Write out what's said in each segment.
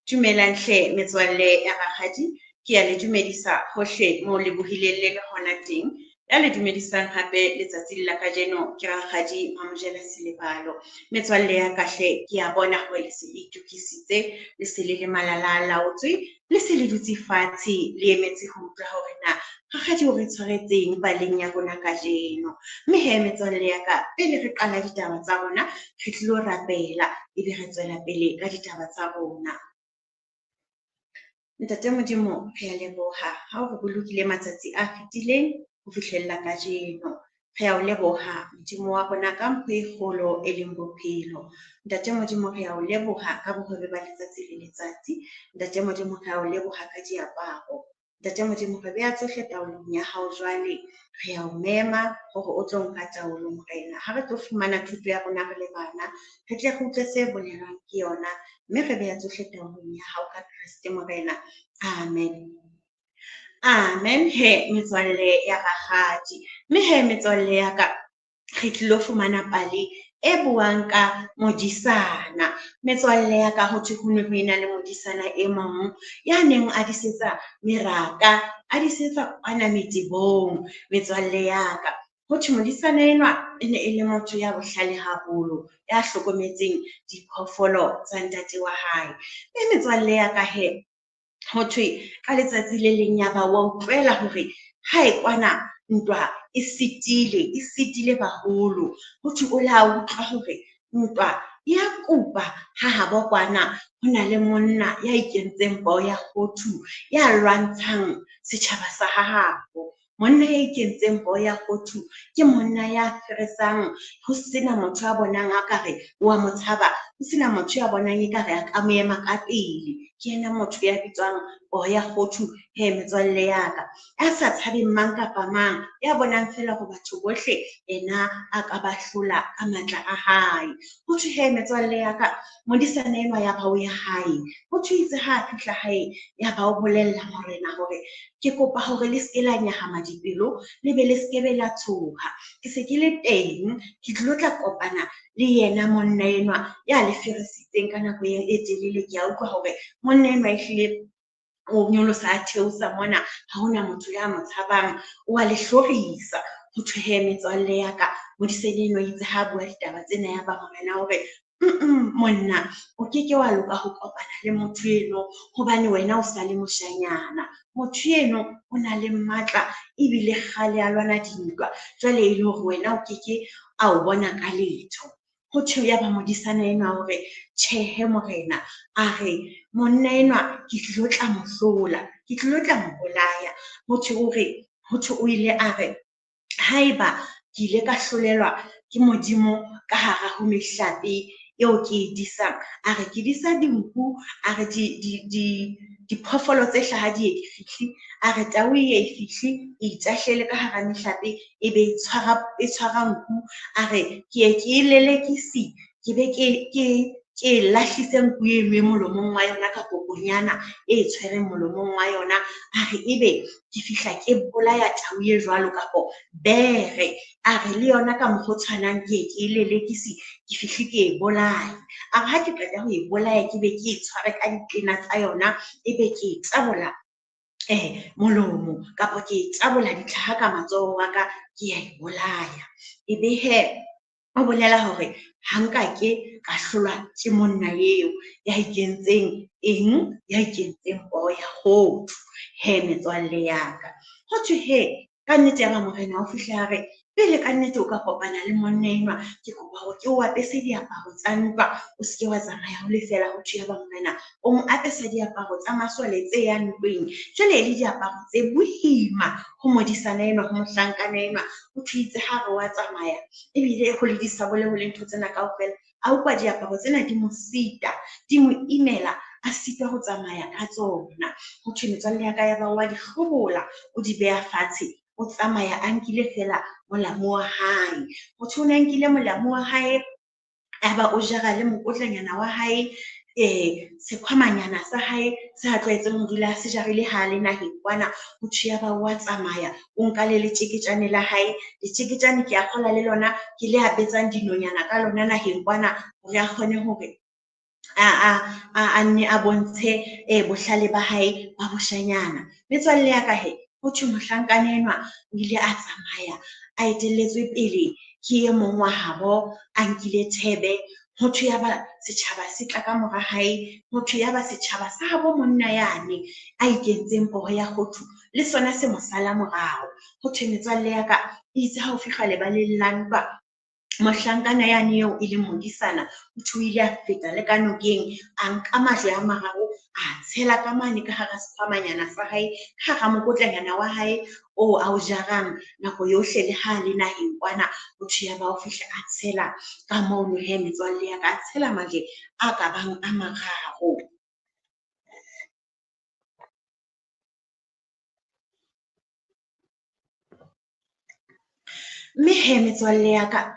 Dumelang hle metswalle ya rakgadi, ke ya le dumedisa hohle moo le bohileng le le hona teng. Ya le dumedisang hape letsatsing la kajeno ke rakgadi Mamojela Selebalo. Metswalle ya ka hle, ke ya bona hore le se le itokisitse, le se le le malalalaotswe, le se le dutse fatshe le emetse ho utlwa hore na rakgadi o re tshwaretseng paleng ya rona kajeno. Mme hee metswalle ya ka, pele re qala ditaba tsa rona, re tlilo rapela ebe re tswela pele ka ditaba tsa rona. Ntate Modimo, re a leboha ha o re bolokile matsatsi a fetileng ho fihlella kajeno. Re a o leboha Modimo wa rona ka mpho e kgolo e leng bophelo. Ntate Modimo, re a o leboha ka bohobe ba letsatsi le letsatsi. Ntate Modimo, re a o leboha ka diaparo. Ntate Modimo, re beha tsohle taolong ya hao jwale. Re a o mema hore o tlo nka taolo Morena. Ha re tlo fumana thuto ya rona re le bana, re tle re utlwe se bolelwang ke yona, mme re beha tsohle taolong ya hao ka Kreste Morena. Amen. Amen he metswalle ya rakgadi. Mme he metswalle ya ka, re tlilo fumana pale e buang ka modisana. Metswalle ya ka, ho thwe ho ne ho ena le modisana e mong ya neng a disetsa meraka, a disetsa kwana metebong. Metswalle ya ka, ho thwe modisana enwa e ne e le motho ya bohlale haholo, ya hlokometseng diphoofolo tsa ntate wa hae. Mme metswalle ya ka he, ho thwe ka letsatsi le leng ya ba wa utlwela hore hae kwana ntwa e sitile, e sitile baholo. Ho thwe o la utlwa hore ntwa ya kupa ha habo kwana ho na le monna ya ikentseng poo ya kgothu, ya lwantshang setjhaba sa ha habo. Monna ya ikentseng poo ya kgothu ke monna ya feresang, ho sena motho a bonang a ka re wa mo tshaba, ho sena motho ya bonang ekare a ka mo ema ka pele. Ke yena motho ya bitswang poo ya kgothu he metswalle ya ka. Ya sa tshabeng mang kapa mang, ya bonang feela hore batho bohle yena a ka ba hlola ka matla a hae. Ho thwe he metswalle ya ka, modisana enwa ya ba o ya hae. Ho thwe itse ha a fihla hae, ya ba o bolella morena hore ke kopa hore le seke la nyahama dipelo, le be le sekebe la tshoha. Ke se ke le teng, ke tlilo tla kopana le yena monna enwa ya le feresitseng ka nako e telele. Ke a utlwa hore monna enwa ehlile o nyolosa a theosa mona, ha hona motho ya mo tshabang, o a le hlorisa. Ho thwe he metswalle ya ka, modisana enwa itse ha a bua ditaba tsena ya ba morena o re, monna o keke wa loka ho kopana le motho eno hobane wena o sa le moshanyana. Motho eno o na le matla ebile kgale a lwana dintwa, jwale e le hore wena o keke a o bona ka letho. Ho thwe ya ba modisana enwa hore tjhehe morena, a re monna enwa ke tlilo tla mo hlola, ke tlilo tla mo bolaya. Ho thwe o re, ho thwe o ile a re haeba ke ile ka hlolelwa ke Modimo ka hara ho mehlape eo ke e disang, a re ke disa dinku, a re diphoofolo tse hlaha di ye di fihle, a re tau e ye e fihle e itahlele ka hara mehlape e be e tshwara nku, a re ke ye ke e lelekisi, ke be ke lahlise nku eno e molomong wa yona ka kokonyana e tshwereng molomong wa yona, a re ebe ke fihla ke bolaya tau e jwalo kapo bere, a re le yona ka mokgwa o tshwanang ke ye ke e lelekisi, ke fihle ke e bolaye. A re ha ke qeta ho e bolaya ke be ke e tshware ka ditena tsa yona, ebe ke e tabola molomo kapa ke e tabola ditlhaha ka matsoho wa ka, ke ya e bolaya. Ebe he o bolela hore ha nka ke ka hlolwa ke monna eo ya ikentseng eng, ya ikentseng poo ya kgothu. He metswalle ya ka, ho thwe he ka nnete ya ba morena o fihla a re pele ka nnete o ka kopana le monna enwa, ke kopa hore ke o apese diaparo tsa ntwa, o seke wa tsamaya o le feela. Ho thwe ya ba morena o mo apesa diaparo tsa masole tse yang ntweng, jwale e le diaparo tse boima ho modisana enwa, ho mohlankana enwa. Ho thwe itse ha re wa tsamaya ebile ho le disabole ho le ntho tsena kaofela, a utlwa diaparo tsena di mo sita, di mo imela, a sitwa ho tsamaya ka tsona. Ho thwe metswalle ya ka ya ba wa di hlobola, o di beha fatshe, o tsamaya a nkile feela molamu wa hae. Ho thwe o ne a nkile molamu wa hae, a ba o jara le mokotlanyana wa hae, sekhwamanyana sa hae se a tlwaetseng ho dula se jarile ha le naheng kwana. Ho thwe ya ba wa tsamaya, o nka le letjeketjane la hae. Letjeketjane ke a kgola le lona ke le a betsang dinonyana ka lona naheng kwana hore a kgone hore a nne a bontshe bohlale ba hae ba boshanyana. Metswalle ya ka he, ho thwe mohlankana enwa o ile a tsamaya a etelletswe pele ke e mong wa habo, a nkile thebe. Ho thwe yaba setjhaba se tla ka mora hae, ho thwe yaba setjhaba sa habo monna yane a ikentseng poho ya kgothu le sona se mo sala morao. Ho thwe metswalle ya ka, itse ha o fihla lebaleng la ntwa, mohlankana yane eo e leng modisana, ho thwe o ile a feta le ka nokeng, a nka majwe a mararo, a tshela ka mane ka hara sekhwamanyana sa hae, ka hara mokotlanyana wa hae oo a o jarang nako yohle le ha le naheng kwana. Ho thwe yaba o fihla a tshela ka mono he metswalle ya ka, a tshela majwe a ka bang a mararo. Mme he metswalle ya ka,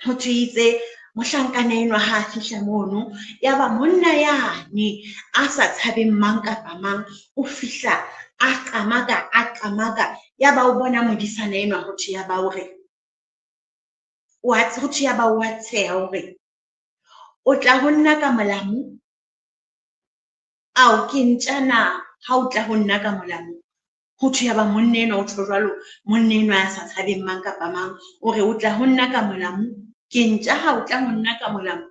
ho thwe itse mohlankana enwa ha a fihla mono, yaba monna yane a sa tshabeng mang kapa mang, o fihla a qamaka, a qamaka, yaba o bona modisana enwa. Ho thwe yaba o re, ho thwe yaba o a tsheha hore o tla ho nna ka molamu, ao ke ntja na ha o tla ho nna ka molamu. Ho thwe yaba monna enwa o tjho jwalo, monna enwa ya sa tshabeng mang kapa mang, o re o tla ho nna ka molamu, ke ntja ha o tla ho nna ka molamu.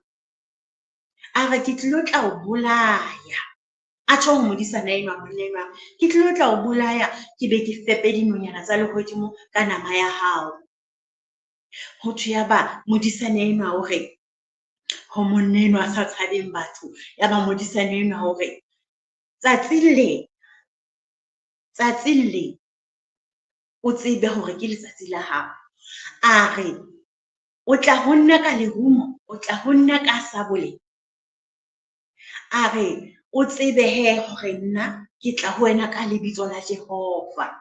A re ke tlilo tla o bolaya. A tjho ho modisana enwa, monna enwa, ke tlilo tla o bolaya, ke be ke fepe dinonyana tsa lehodimo ka nama ya hao. Ho thwe yaba modisana enwa o re ho monna enwa a sa tshabeng batho, yaba modisana enwa o re tsatsing le, tsatsing le o tsebe hore ke letsatsi la hao. A re o tla ho nna ka lerumo, o tla ho nna ka sabole. A re o tsebe he hore nna ke tla ho wena ka lebitso la Jehova.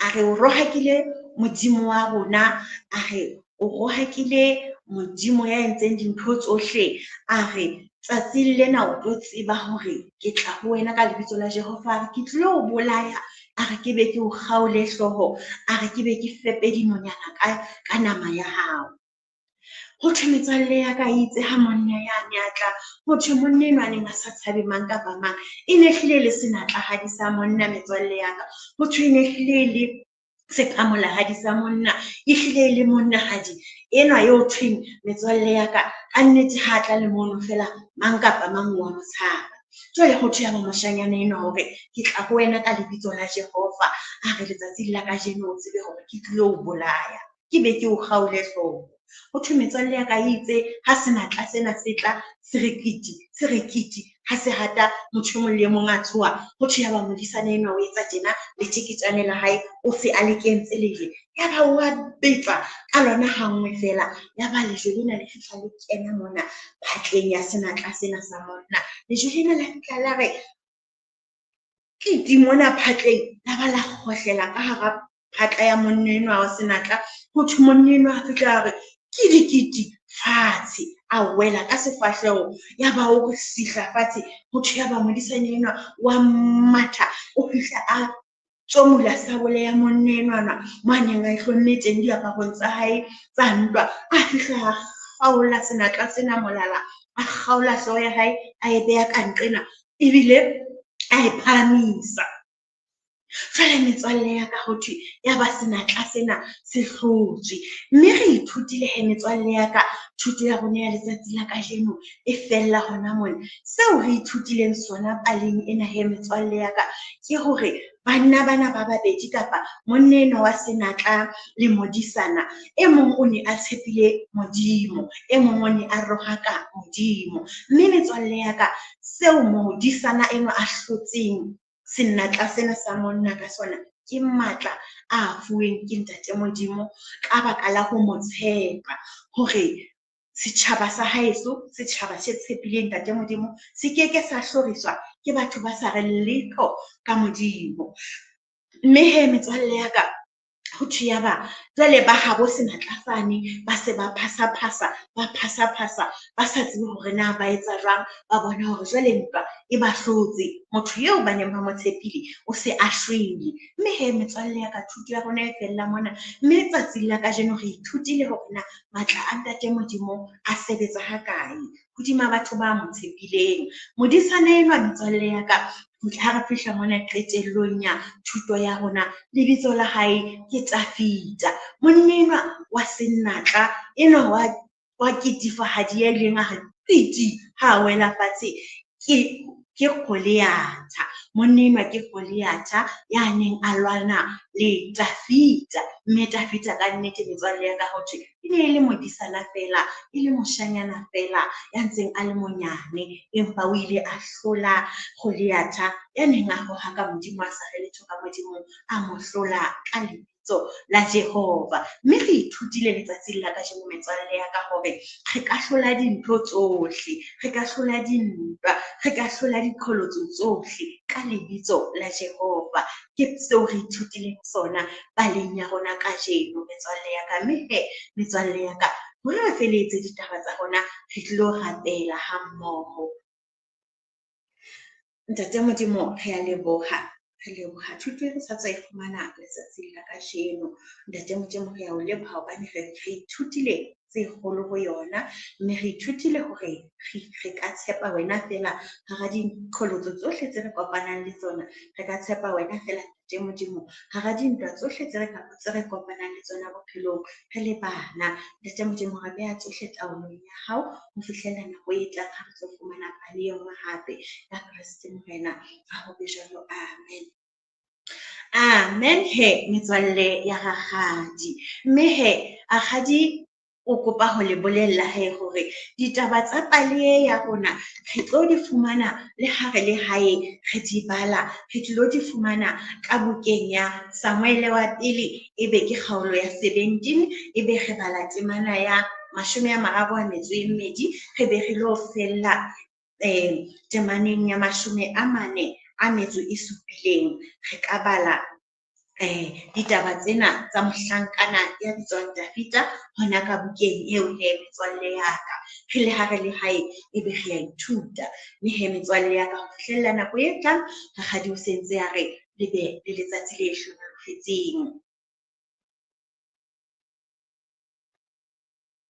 A re o rohakile Modimo wa rona, a re o rohakile Modimo ya entseng dintho tsohle. A re tsatsing lena o tlo tseba hore ke tla ho wena ka lebitso la Jehova. A re ke tlilo o bolaya, a re ke be ke o kgaole hlooho, a re ke be ke fepe dinonyana ka nama ya hao. Ho thwe metswalle ya ka itse ha monna yane a tla, ho thwe monna enwa a neng a sa tshabe mang kapa mang, e ne hlile le senatlahadi sa monna metswalle ya ka. Ho thwe e ne hlile le sephamolahadi sa monna, e hlile le monnahadi enwa eo thweng metswalle ya ka, ka nnete ha tla le mono fela mang kapa mang wa mo tshaba. Jwale ho thwe yaba moshanyana enwa hore ke tla ho wena ka lebitso la Jehova, a re letsatsing la kajeno o tsebe hore ke tlilo o bolaya, ke be ke o kgaole hlooho. Ho thwe metswalle ya ka itse ha senatla sena se tla, se re kiti, se re kiti, ha se hata motho e mong le e mong a tshoha. Ho thwe yaba modisana enwa o etsa tjena, letjeketjane la hae o se a le kentse lejwe, yaba o a betsa ka lona hanngwe fela, yaba lejwe lena le fihla le kena mona phatleng ya senatla sena sa monna. Lejwe lena la fihla la re kiti mona phatleng, la ba la kgohlela ka hara phatla ya monna enwa wa senatla. Ho thwe monna enwa a fihla a re ke dikiti fatshe, a wela ka sefahleho, yaba o sihla fatshe. Ho thwe yaba modisana enwa wa matha, o fihla a tsomula sabole ya monna enwana mo a neng a e hlomme teng diaparong tsa hae tsa ntwa. A fihla a kgaola senatla sena molala, a kgaola hlooho ya hae, a e beha ka nqena, ebile a e phahamisa. Jwale metswalle ya ka ho thwe yaba senatla sena se hlotswe. Mme re ithutile he metswalle ya ka, thuto ya rona ya letsatsi la kajeno e fella hona mona. Seo re ithutileng sona paleng ena he metswalle ya ka, ke hore banna bana ba babedi kapa monna enwa wa senatla le modisana, e mong o ne a tshepile Modimo, e mong o ne a rohaka Modimo. Mme metswalle ya ka, seo modisana enwa a hlotseng senatla sena sa monna ka sona, ke matla a fuweng ke Ntate Modimo ka baka la ho mo tshepa, hore setjhaba sa haeso, setjhaba se tshepileng Ntate Modimo, se keke sa hloriswa ke batho ba sa reng letho ka Modimo. Mme he metswalle ya ka, ho thwe yaba jwale ba habo senatla sane ba se ba phasa-phasa, ba phasa-phasa, ba sa tsebe hore na ba etsa jwang, ba bona hore jwale ntwa e ba hlotse, motho eo ba neng ba mo tshepile o se a shwele. Mme he metswalle ya ka, thuto ya rona e fella mona. Mme tsatsing la kajeno re ithutile hore na matla a Ntate Modimo a sebetsa ha kae. hodima batho ba mo tshepileng. Modisana enwa metswalle ya ka, ha re fihla mona qetellong ya thuto ya rona, lebitso la hae ke Tafita. Monna enwa wa senatla, enwa wa ketifahadi ya ileng a re piti ha a wela fatshe ke Goliatha. Monna enwa ke Goliatha ya neng a lwana le Tafita. Mme Tafita ka nnete metswalle ya ka ho thwe e ne e le modisana feela, e le moshanyana feela ya ntseng a le monyane, empa o ile a hlola Goliatha ya neng a rohaka Modimo, a sa re letho ka Modimo, a mo hlola ka lebitso la Jehova. Mme re ithutile letsatsing la kajeno metswalle ya ka hore re ka hlola dintho tsohle, re ka hlola dintwa, re ka hlola diqholotso tsohle ka lebitso la Jehova. Ke seo re ithutileng sona paleng ya rona kajeno metswalle ya ka. Mme he metswalle ya ka, hore re felehetse ditaba tsa rona, re tlilo rapela ha mmoho. Ntate Modimo, re a leboha. Re leboha thuto e re sa tswa e fumana letsatsing la kajeno. Ntate Modimo, re a o leboha hobane re ithutile tse kgolo ho yona, mme re ithutile hore re ka tshepa wena feela hara diqholotso tsohle tse re kopanang le tsona. Re ka tshepa wena feela Ntate Modimo hara dintwa tsohle tse re kopanang le tsona bophelong re le bana. Ntate Modimo, re beha tsohle taolong ya hao ho fihlela nako e tlang ha re tlo fumana pale e nngwe hape. Ka Kreste Morena, ha ho be jwalo. Amen. Amen he metswalle ya rakgadi. Mme he rakgadi o kopa ho le bolella he hore ditaba tsa pale e ya rona re tlo di fumana le ha re le hae re di bala, re tlilo di fumana ka bukeng ya Samuele wa pele, ebe ke kgaolo ya 17, ebe re bala temana ya 32, re be re lo fella temaneng ya 47. Re ka bala ditaba tsena tsa mohlankana ya bitswang Tafita hona ka bukeng eo he metswalle ya ka. Re le ha re le hae ebe re a ithuta. Mme he metswalle ya ka, ho fihlella nako e tlang, rakgadi o sentse a re le be le letsatsi le hlohonolofetseng.